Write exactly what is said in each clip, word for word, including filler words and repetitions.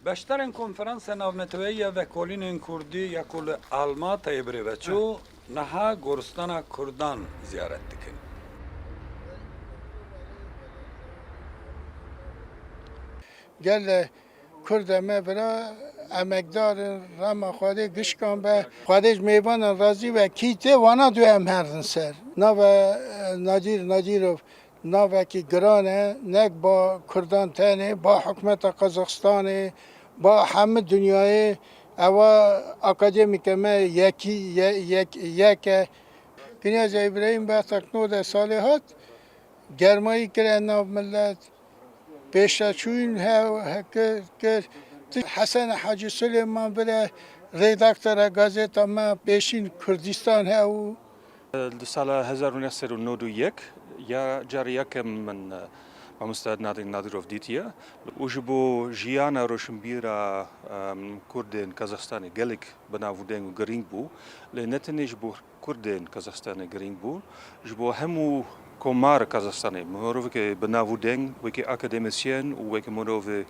Beşdarên Konferansa Navneteweyî ya Vekolînên Kurdî ya ku li Almatayê birêve çû, niha goristana Kurdan ziyaret dikin. Gelê Kurd e me bira emekdar in, rema Xwedê gişkan be. Xwedê ji mêvanan razî be, kî tê wana dû em herin ser. Nava, e, Nadîr Nadîrov navekî giran e, nek ba Kurdan tenê, ba hikûmeta Qazaxistanê, ba hemû dinyayê. Ewa akademîke me yekî, ye-, yek, yek e. Kinyaz Îbrahîm Behtak nod salê hat, germayî kire nav milet. Pêşeçûyîn he, he kir, kir. Ti Hesen Hacî Sulêman bire redaktora gazeta me pêşîn Kurdistan he û Di sala hezar û neh sed û nod û yek ya carê yekem min, e, mamoste Nadîr Nadîrov dîtiye û ji bo jiyana roşinbîra, em, Kurdên Kazaxstanê gelek bi nav û deng û girîng bû. Lê ne tenê ji bo Kurdên Kazaxstanê girîng bû, ji bo hemû komar Kazaxstanê, mirovekî bi nav û deng, wekî akademîsyen û wekî mirovê, e,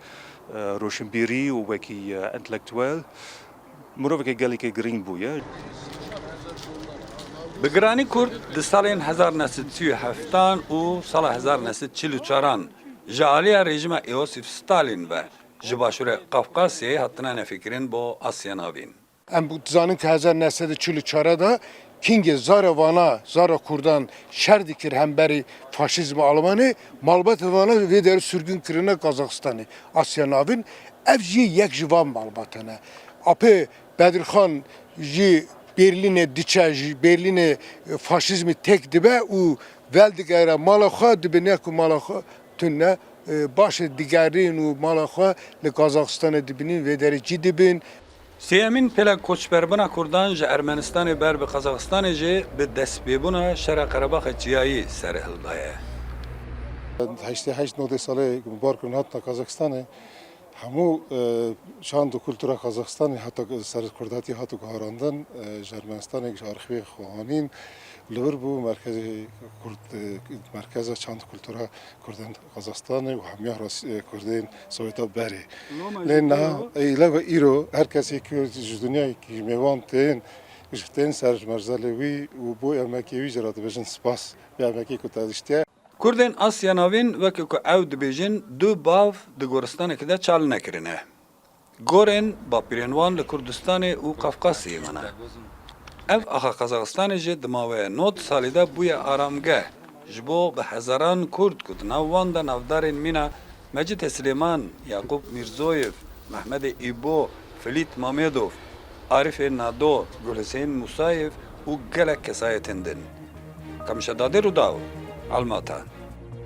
roşinbîrî û wekî, e, entelektuel, mirovekî gelekî girîng bûye. Bi giranî Kurd di salên hezar neh sed sî û heftan û sala hezar neh sed çil û çaran ji alîya rejîma Iosif Stalin ve ji Başûrê Qafqasyayê hatine nefîkirin bo Asya Navîn. Em dizanin ku hezar neh sed û çil û çar de kingê zara vana, zara Kurdan şer dikir hemberî faşîzma Almanê, malbata vana vê derê sürgün kirine Kazaxistanê, Asya Navîn. Ev jî yek ji van malbatan e. Apê Bedirxan ji Berlînê diçe, ji Berlînê, e, faşîzmî têk dibe û veldigere mala xwe, dibîne ku mala xwe tune, e, baş e digerîn û mala xwe li Kazaxistanê dibînin, vê derê cî dibin. Sêyemîn pêla koçberbûna Kurdan ji Ermenistanê ber bi Qazaxistanê jî bi destpêbûna Şera Qerebaxa Çiyayî serhildaye. Heştê heşt nodê salê ku bar kirin hatina Kazaxistanê, hemû, e, çand û kultura Kazaxistanê hata, ser kurdatî hata guharandin, e, ji Ermenistanê ji arxîvê xwe anîn. Li vir bû merkezê Kurd, e, merkeza çand û kultura Kurdên Kazaxistanê û hemiya ras-, e, Kurdên Soweta berê. Loma jî Lê niha, têro. Ê, leva îro her kesê ku ji dinyayê ki mêvan tên, ji tên ser ji merzelê wî û bo emekê wî jî re dibêjin spas. Bi emekê ku te diştiye. Kurdên Asya Navîn, weke ku ew dibêjin, du bav di goristanekê de çal nekirine. Gorên bapîrên wan li Kurdistanê û Qafqasyayê mane. Ev axa Qazaxistanê jî di mawê nod salî de bûye aramgeh ji bo bi hezaran Kurd ku di nav wan de navdarên mîna Mecitê Silêman, Yaqûb Mîrzoyev, Mehmedê Îbo, Filît Mamêdov, Arîfê Nado, Gulhusên Mûsayev û gelek kesayetên din. Kamişa Dadê Rûdaw, Almata.